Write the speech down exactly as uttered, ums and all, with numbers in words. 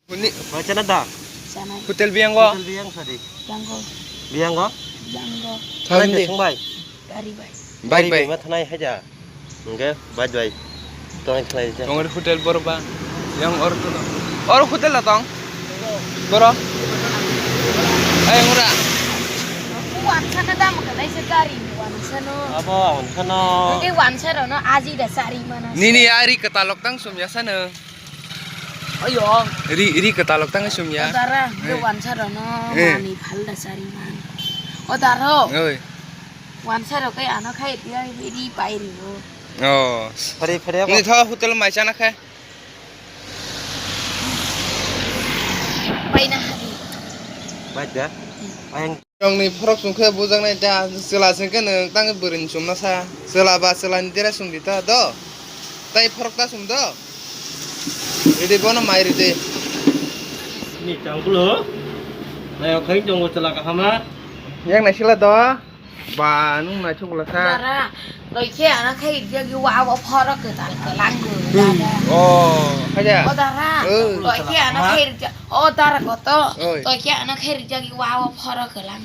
Huni. Mai chana da? Chanai. Hotel biyango? Hotel biyang sadi. Biyango. Biyango? Biyango. Thangai de. Thangbai. Gari bai. Bai bai. Ma thanai haja. Hingke bai bai. Tong thanai ja. Tong hotel borba. Yang or kuno. Or hotel la tong. Boro. Ay ngura. Wansa na dam ka dai se gari wansa no. Abo wansa no. Nge wansa ro no aji da sari mana. Nini ari katalok tang sumya sana. Ayo. Ri, ri katalok tang sumya. O dara, eh, ke wansa ro no, eh, mani phal da sari man. O daro. Oi. Wansa ro ke ano khai dia ri pai ri o. Oh. Phari, phari ako. Ni tho hotel mai chana khai. Pai na hari. Bai da. Ayang. Nongni phorok sungkhe bujaknai ta, chwla sungkhe nwng tangwi bwrwini sumna sa. Chwla ba chwlani dera sungdi ta do. Tai phorok ta sum do. Ridi bono mai ridi. Ni changkulo. Nayo khai tongo chwla kahama. Yang nai sila do. Ba nung nai chukla sa. Dara, loikhe ana khai jagi wa wa phorok kwtal kwlang go. Hmm. Dara. Oh, khaja. O dara. Oh. Loikhe ana khai ja. O dara koto. Oi. Loikhe ana khai jagi wa wa phorok kwlang.